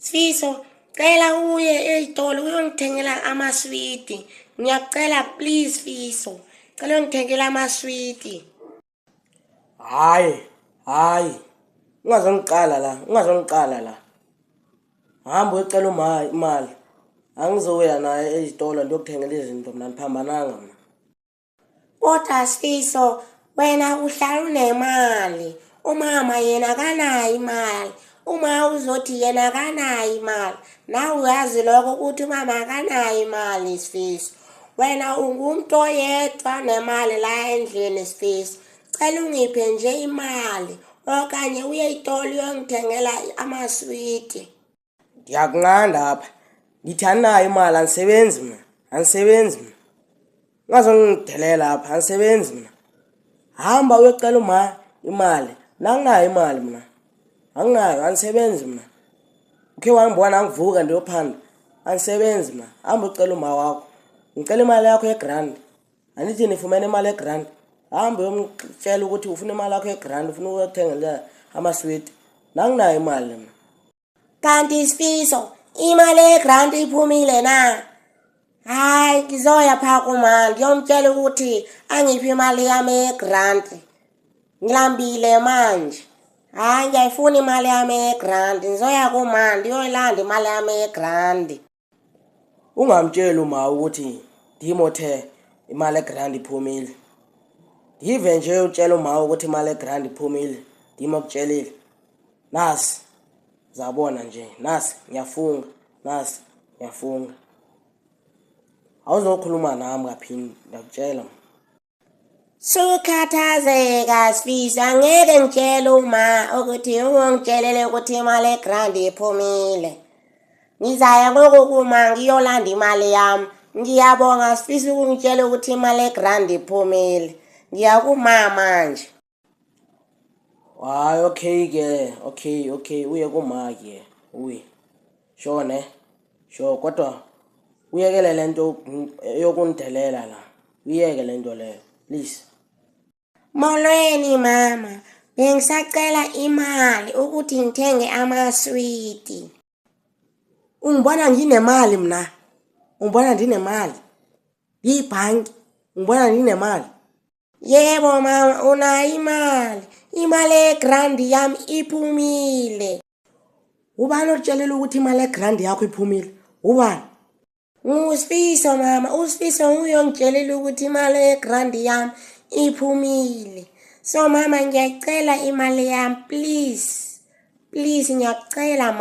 Sifiso, cela uye ey'tolo uyongithengela amaswidi. Ngiyakucela please Fiso. Cela uyongithengela amaswidi. Hayi, hayi. Ungazongiqala la, ungazongiqala la. Hamba uyocela uma imali. Angizoya naye ezitolo ndiyokuthengela izinto mna ndiphambananga mna. Kodwa Sifiso, wena uhlala unemali. Umama yena akanayo imali. Uma uzothi yena akanayo imali, nawe uyazi lokho ukuthi umama akanayo imali Sifiso. Wena ungumuntu oyedwa nemali la endlini Sifiso. Cela ungiphe nje imali okanye uye ey'tolo uyongithengela amaswidi. Ndiyakunqanda apha. Ndithi andinayo imali andisebenzi mna. Andisebenzi mna. Ungazongidelela apha andisebenzi mna. Hamba uyocela uma imali. Mna anginayo imali mna. Anginayo andisebenzi mna. Ukhe wangibona ngivuka ndiyophanda. Andisebenzi mna. Hamba ucela uma wakho. Ngicela imali yakho yegrandi. Andithi nifumene imali yegrandi. Hamba uyomtshela ukuthi ufuna imali yakho yegrandi ufuna ukuyothengela amaswiti. Nanginayo imali mna. Kanti Sifiso, imali yegrant iphumile na? Hayi, ngizoya pha kuma ngiyomtshela ukuthi angiphe imali yami yegrant. Ngilambile manje. Hayi, ngiyayifuna imali yami yegrant. Ngizoya kuma ndiyoyilanda imali yami yegrant. Ungamtsheli uma ukuthi ndim othe imali egrand iphumile. Ndive nje utshela uma ukuthi imali egrand iphumile, ndim okutshelile. Nasi zabona nje, nasi ngiyafunga, nasi ngiyafunga. Awuzokhuluma nami kaphini, ngiyakutshela. Sukhathazeka Sifiso, angeke ngitshele uma ukuthi ungongitshelele ukuthi imali egrandi iphumile. Ngizaya ngokukuma ngiyolanda imali yami. Ngiyabonga Sifiso ukungitshela ukuthi imali egrandi iphumile. Ngiya kuma manje. Hayi okay ke, okay okay uye kuma ke, uye. Sure ne? Sure kodwa uyekele lento yokungidelela la. Uyeke lento leyo, please. Molweni mama, bengisacela imali ukuthi ngithenge amaswidi. Ungibona nginemali mna. Ungibona ndinemali. Ngiyibhanki, ungibona nginemali. Yebo mama, unayo imali. Imali yegrandi yami iphumile. Ubani okutshelile ukuthi imali yegrandi yakho iphumile? Ubani? NguSifiso mama, uSifiso nguye ongitshelile ukuthi imali yegrandi yami iphumile. So mama ngiyacela imali yami please. Please ngiyakucela mama.